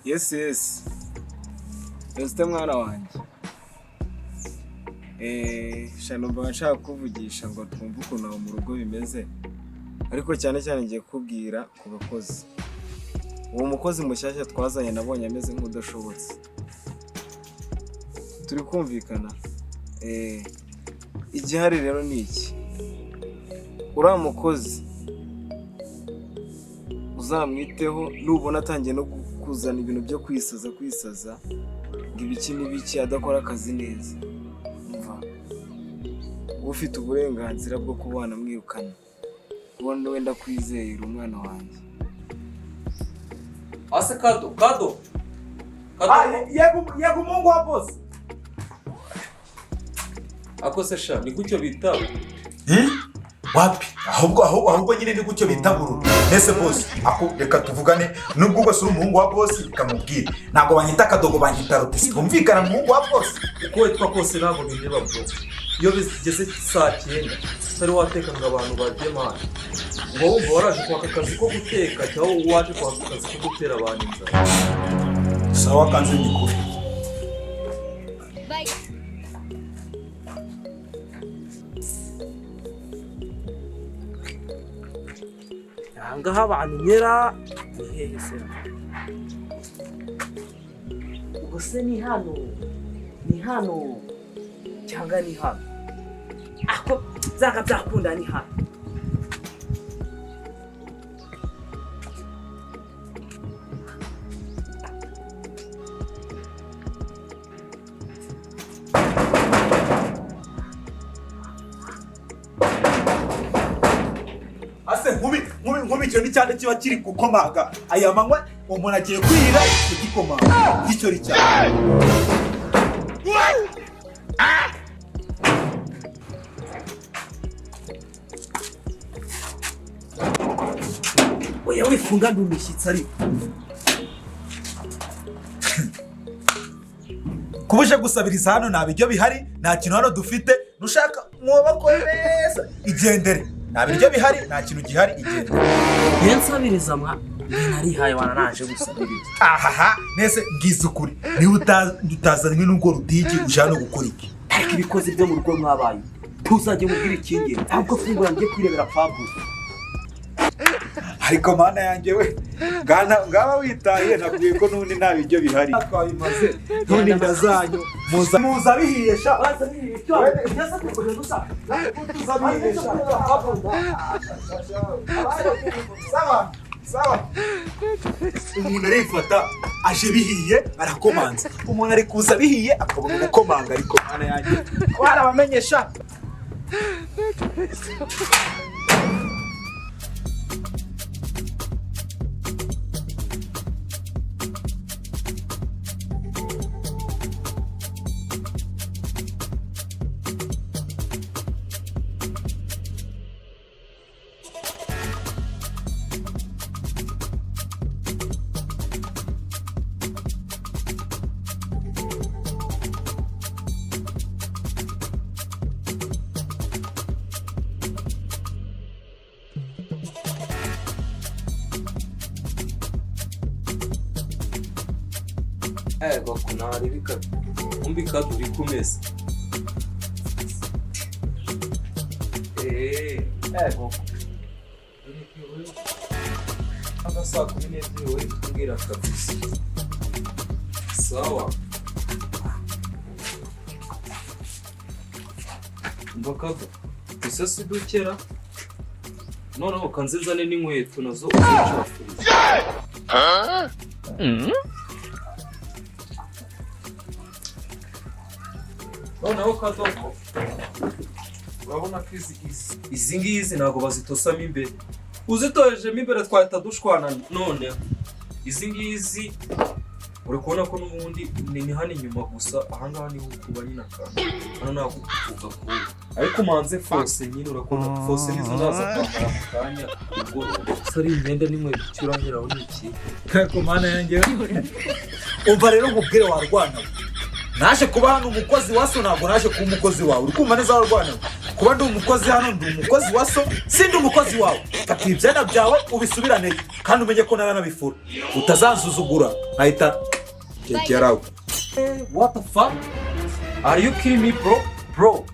Yes. Ese mwana wanjye, sha numva nshaka kukuvugisha ngo twumve ukuntu aho mu rugo bimeze, ariko cyane cyane ngiye kukubwira ku bakozi. Uwo mukozi mushyashya twazanye nabonye ameze nk'udashobotse. Turi kumvikana? Igihari rero ni iki: uriya mukozi uzamwiteho. Nubona atangiye no kuzana ibintu byo kwisaza kwisaza, ngo ibiki n'ibiki, adakora akazi neza, umva, uba ufite uburenganzira bwo kuba wanamwirukana. Ubona wenda kwizera umwana wanjye. Ase Kado, Kado, Kado. Yego, yego, umuhungu wa boss. Ako se sha, ni kucyo bita? Wapi, ahubwo nyine ni gutyo bita bururu. Nese boss, ako reka tuvugane. Nubwo ubwo uri umuhungu wa boss, reka mubwire, ntabwo banyita Akadogo, banyita Rutisi. Twumvikana, umuhungu wa boss? Uko witwa kose ntabwo bindeba, bro. Iyo bigeze saa 9 utari wateka ngo abantu barye, man, ngo wumva waraje kwaka akazi ko guteka cyangwa waje kwaka akazi ko gutera abantu inzara? Sawa, kanze ngikufe. Ahangaha abantu nyera ni hehe se? Ubwo se ni hano, ni hano cyangwa ni hano? Ako byanga byakunda ni hano. Ase nkubi nkubi nkubi, icyo ni cyane kiba kiri gukomanga aya manywa, umuntu agiye kwirira igikomanga icyo ni cyane. Oya, wifunga, ndi umushyitsi ariko. Kuba uje gusabiriza hano, nta biryo bihari, nta kintu hano dufite. Nushaka mwubako neza, igendere. Nta biryo bihari, nta kintu gihari, igendere. Niyo nsabiriza mwa? Njye narihaye wana, naje gusabiriza. Ahaha, nese mbwiza ukuri, niba utazanywe n'ubwo rudigi, uje hano gukora iki? Ariko ibikozi byo mu rugo mwabaye, ntuzajye mubwira ikindi. Ahubwo fungura njye kwirebera fabu. Ariko mana yanjye we, ngana ngaba witahiye, nakubwiye ko n'ubundi nta biryo bihari, twabimaze none. Inda zanyu muza muza bihiye sha. Muza bihiye sha. Sawa sawa, umuntu arifata aje bihiye, arakomanza. Umuntu ari kuza bihiye, akabona gukomanga. Ariko mana yanjye, warabamenyesha. Ego kunaribika umbi Kado, uri kumeza. Ego aka saa 12 wowe tubwira kabisa. Sawa, umva Kado, ese si dukera? Noneho kanzizane n'inkweto nazo uzicafuriza. Noneho Kadogo, urabona ko izi ngizi ntabwo bazitosamo imbere. Uzitohejemo imbere twahita dushwana. Noneho izi ngizi uri kubona ko n'ubundi ni hano inyuma gusa. Ahangaha niho kuba nyine akantu hano ntabwo ugakura, ariko umanze fose nyine. Urakunda fose, nizo ndaza kwambara mu kanya. Ubwo gusa ari imyenda n'inkweto, icyo urangiraho ni iki? Ariko mana yanjye, umva rero nkubwire, warwana we. Naje kuba hano umukozi wa so, ntabwo naje kuba umukozi wawe. Uri kumva neza, warwana we? Kuba ndi umukozi hano, ndi umukozi wa so, sindi umukozi wawe. Fata ibyana byawe ubisubirane, kandi umenye ko naranabifura. Utazansuzugura nkahita get out. What the fuck are you kidding me, bro? Bro,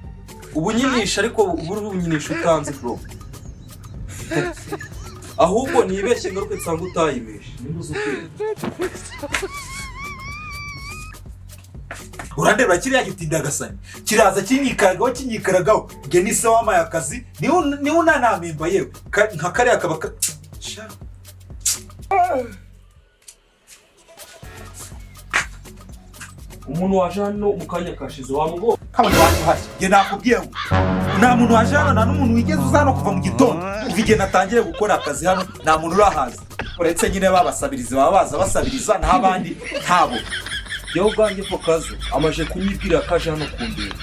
ubu nyinisha, ariko ubu uri bunyinisha utanzi, bro. Ahubwo nibeshye ngaruke nsanga utayimeshe, nimba uzi ubwenge. Urandeba kiriya gitindagasani kiraza kinyikaragaho, kinyikaragaho. Nge ni se wampaye akazi, niwe unanamemba. Yewe, nka kariya kaba Sha. Umuntu waje hano mu kanya kashize wamubonye? Kabone wanyu, nge nakubwiye ngo nta muntu waje hano, nta n'umuntu wigeze uza hano kuva mu gitondo. Kuva igihe natangiye gukora akazi hano, nta muntu urahaza, uretse nyine babasabiriza, baba baza basabiriza, naho abandi ntabo. Yewe ubwanjye Fokazo amaje kunyibwira ko aje hano kundeba,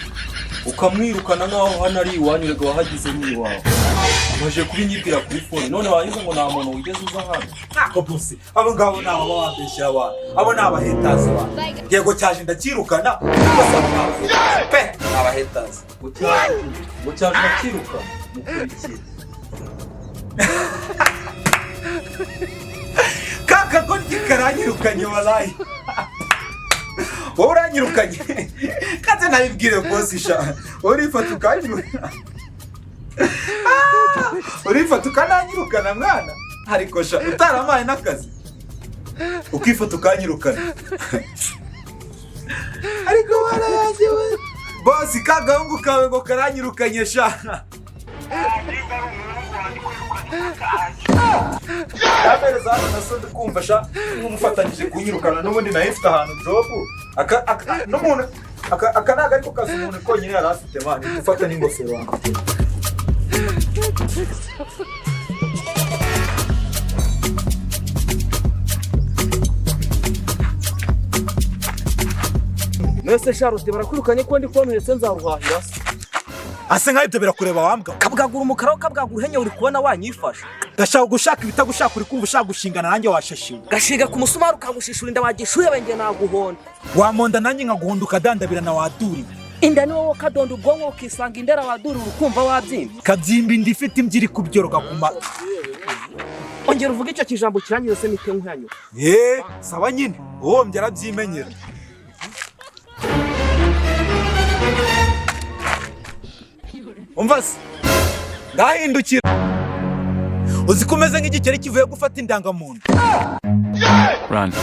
ukamwirukana nk'aho hano ari iwanyu. Rega wahagize n'iwawe, amaje kubinyibwira kuri phone, none warangiza ngo nta muntu wigeze uza hano. Ntako bosi, abo ngabo ni ababa bambeshyira abantu, abo ni abahetazi abantu. Yego, cyaje ndacyirukana, bose abo ni abahetazi pe, ni abahetazi. Ngo cyaje uracyirukana? Mukurikire. Kaka ko karanyirukanye, walayi wowe uranyirukanye, kandi nabibwire bosi. Sha, wowe urifata ukanyirukana. Ah, urifata ukananyirukana mwana, ariko sha utaramaye n'akazi ukifata ukanyirukana, ariko warayanjye we. Bosi, ka gahungu kawe ngo karanyirukanye sha. Yamereza hano na so, ndikumva sha nk'umufatanyije kunyirukana. N'ubundi nayo ifite ahantu job, aka n'umuntu aka ntabwo ariko kazi umuntu konyine yari afite, man. Gufata n'ingofero wanjye. Mwese Charlotte barakwirukanye, ko ndi kubona uhetse nzaruhahira se? Ase nkaho ibyo birakureba, wambwa. Kabwagura umukara, kabwagura uhenye, uri kubona wanyifasha. Ndashaka gushaka ibitagushaka, uri kumva ushaka gushingana nanjye, washashiwe. Gashiga ku musumari ukagushishura inda, wagishuye wenge naguhonda. Wamonda nanjye nkaguhonda, ukadandabirana, waduriwe. Inda ni wowe ukadonda ubwonko ukisanga indera, wadurira ukumva wabyimba. Kabyimba inda ifite imbyiri kubyoroka ku ma Ongera uvuge icyo kijambo kirangiza se mite nkuyanyu. Ye, sawa nyine, uwombye arabyimenyera. Umva se, ndahindukira, uzi ko umeze nk'igikeri kivuye gufata indangamuntu. Run.